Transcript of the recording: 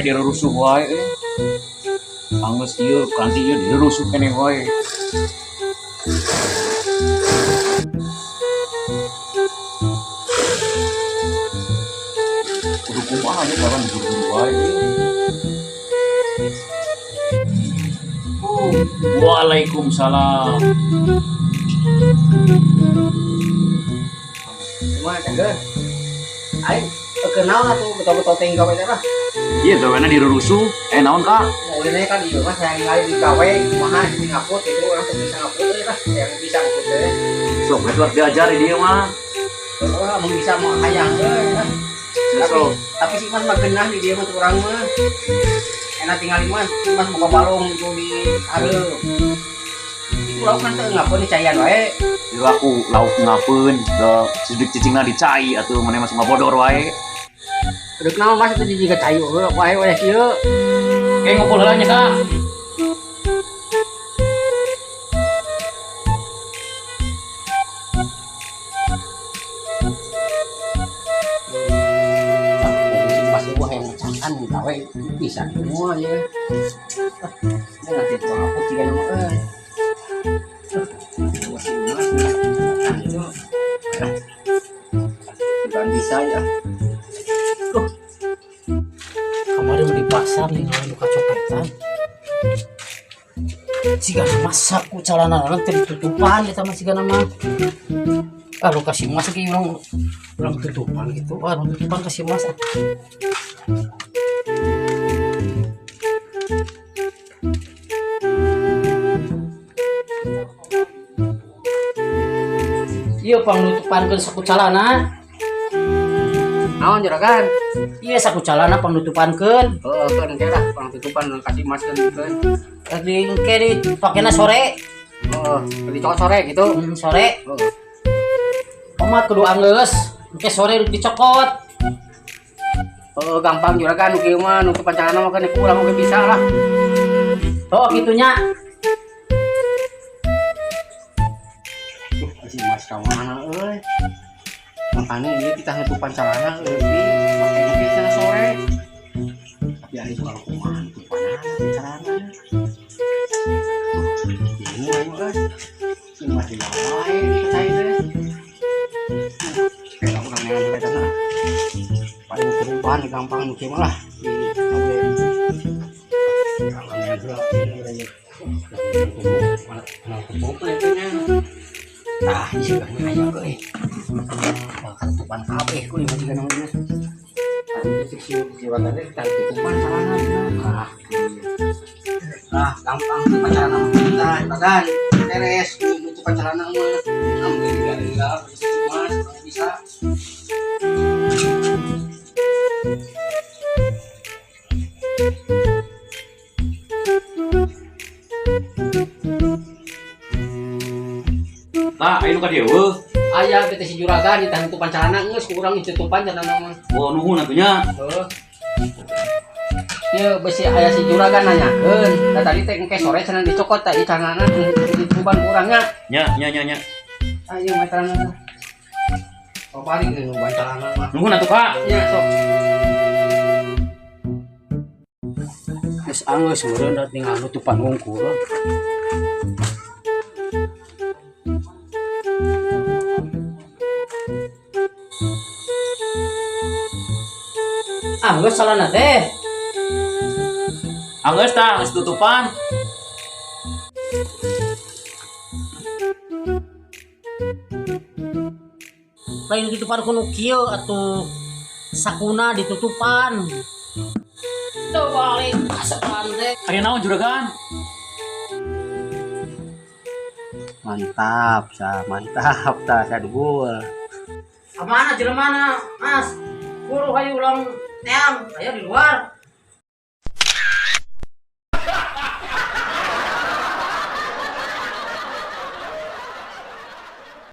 We dirusuh wae euy. Anggeus ieu kanti ieu dirusuh keneh wae. Kudu kumaha nya kawan buru-buru wae euy. Waalaikumsalam. Cuma cangger. Aing kenal atuh betul-betul teh gawe teh lah. Iya gawena dirusuh. Eh naon Kak? Mau ulin kan ieu mah hayang lain di gawe kumaha di ngaput itu orang tuh bisa ngaput euy lah, yang bisa ngaput teh. Sok we tuh diajar di dieu mah. Heeh, mun bisa mah hayang euy lah. Tapi Sok. tapi si Mas mah geunah di dieu mah tuh urang mah. Enak tinggal di Mas, Mas buka balong itu di hareup. Itu lauk kan teu ngapeun dicayan wae. Ieu aku lauk ngapeun, da sidik cicingna dicai atuh maneh mah ngabodor wae. Deuk naon Mas itu jiga cai heuh wae wae kieu. Eh ngumpul heula nya Kak. Mas ieu hayang macakan gawe bisa semua ya. Ini nanti tukang ngaput jiga nama euy. Wah, si Mas itu. Bukan bisa ya. Kemarin di pasar nih ngalamin luka copetan. Jika masak ku celana orang ditutupan kita mah jika nama. Ah lu kasih mas ki orang orang tutupan gitu. Ah orang tutupan kasih mas. Iya pangnutupankeun saku calana. Naon juragan? Iya saku calana pangnutupankeun. Heeh, kan engke lah pangtutupan kasih mas kan kan. Di engke dipakena sore. Heeh, dicokot sore gitu. Sore. Heeh. Omat kudu anggeus, engke sore dicokot. Heeh, gampang juragan nu kieu mah nutupan calana mah kan kurang oge bisa lah. Oh, kitunya. Si Mas ka mana euy? Makanya ini kita nutupan calana euy, pakai mungkin sana sore. Tapi ari tukang kumaha nutupan calana. Bingung aing euy. Si Mas di wae percaya teh. Kayak urang neangan heula teh. Paling perubahan gampang nu kieu mah lah. Di oge. Urang neangan heula ieu. Mana tepung teh nya. Tah, ieu kan aya euy. Bakal tutupan kabeh kuy mah jiga namanya. Tadi cek si jiwa teh tah tutupan celana. Ah. Ah, gampang tutupan celana mah kita, bagan. Beres tutupan celana mah. Ambil enggak mas bisa. Kak, ayo nu ka dieu weuh. Aya teh si juragan ditahan tutupan celana geus ku urang ditutupan celana mah. Oh, nuhun atuh nya. Heuh. Ieu besi aya si juragan nanyakeun. Da tadi teh engke sore cenah dicokot teh celana ditutupan ku urang nya. Nya, nya, nya, nya. Ayo mah celana teh. Oh, balik geus nuban celana mah. Nuhun atuh, Kak. Nya sok. Geus anggeus meureun da tinggal nutupan wungkul. Ah, geus salana teh. Anggeus tah, geus tutupan. Lain ditutupan kuno kieu atuh sakuna ditutupan. Tuh balik asepan teh. Aya naon juragan? Mantap, sa mantap tah sadugul. Kamana jelemana, Mas? Buru hayu ulang teang, aya di luar.